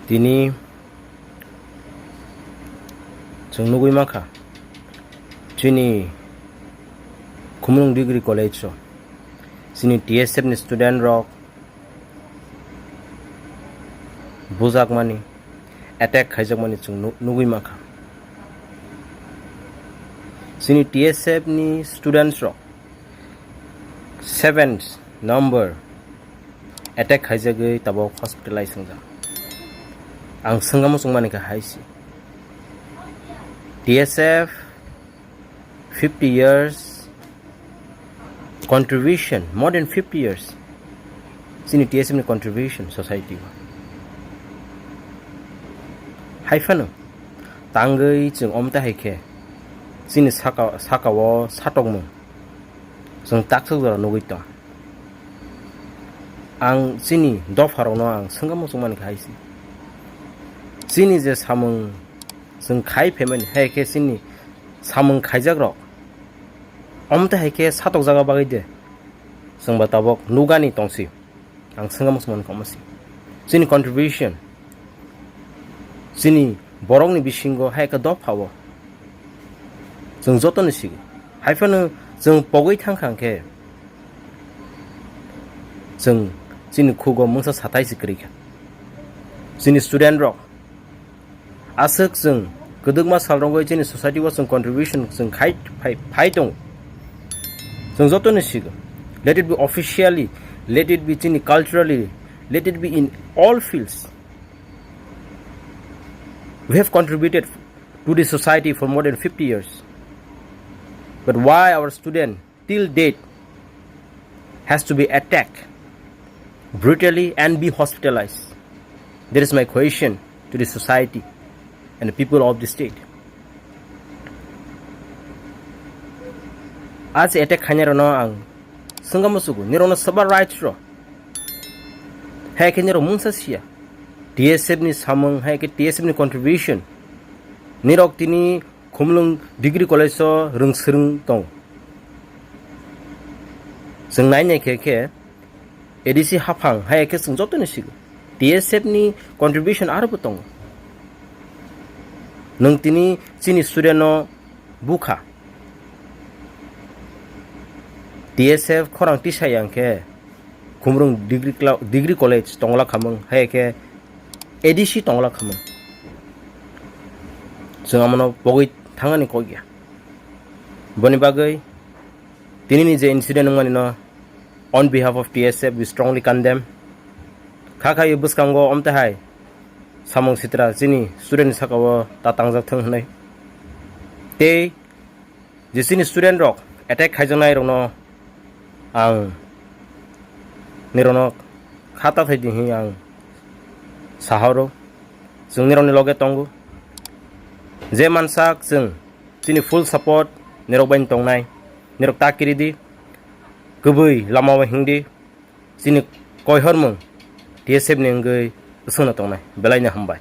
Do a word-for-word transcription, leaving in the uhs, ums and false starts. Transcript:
Tini chwng nugwi mankha, chini Khumulwng Degree College o chini T S F ni student rok bujakmani, attack khaijakmani chwng nu-, nugwi mankha. Chini T S F ni students rok seven number attack khaijagwi tabuk hospitalize wngjak. Ang swngamo chwngmani kha hai se. T S F fifty years contribution, more than fifty years. Chini T S F ni contribution society o. Hai phano tangwi chwng omta hai khe chini saka, saka o satokmung chwng taksok jora nugwi tong. Ang chini dopharokno ang swngamo chwngmani kha hai se. Chini je samung chwng khai phaimani, hai khe chini samung khaijakrok omte hai khe satokjaga bagwi de chwngba tabuk nugani tongsi. Ang swngamo chwngmani kha omo se. Chini contribution, chini borokni bisingo hai khe dopha o chwng jotono sigo. Hai phano chwng pogwi thang kha hwnkhe chwng chini khugo mungsa satai se kwrwi kha. Chini student rok aswk chwng kwdwkma sal rogwi chini society o chwng contribution chwng khai phai, phai tongo. Chwng jotono sigo. Let it be officially, let it be chini culturally, let it be in all fields. We have contributed to the society for more than fifty years. But why our student till date has to be attacked brutally and be hospitalized? That is my question to the society and the people of the state. Aje attack khainai rokno ang swngamo sugo, nirokno swbar rights rw. Hai khe nirok mungsa siya. T S F ni samung, hai khe T S F ni contribution. Nirok tini Khumulwng Degree College o rwng swrwng tongo. Chwng nai nai khe khe A D C haphang hai khe chwng jotono sigo. T S F ni contribution aro bo tongo. Nwng tini chini student no bukha. T S F khorang tisa yang khe Khumulwng Degree Cla-, Degree College tongla khamung, hai khe A D C tongla khamung. Chwng amono pogwi thangani kok ya. Boni bagwi tinini je incident wngmani no, on behalf of T S F, we strongly condemn. Kha kha bwskango omte hai samung sitra chini student ni saka o ta tangjak thung hwnwi. Tei je chini student rok attack khaijaknai rokno ang nirokno kha ta thai di hwnwi ang sahoro. Chwng nirokni loge tongo. Je mansak chwng chini full support nirok bai tongnai. Nirok ta kiri di. Kwbwi lama o hingdi. Chini koihormung T S F ni wngwi swngno tongnai. Belaino hambai.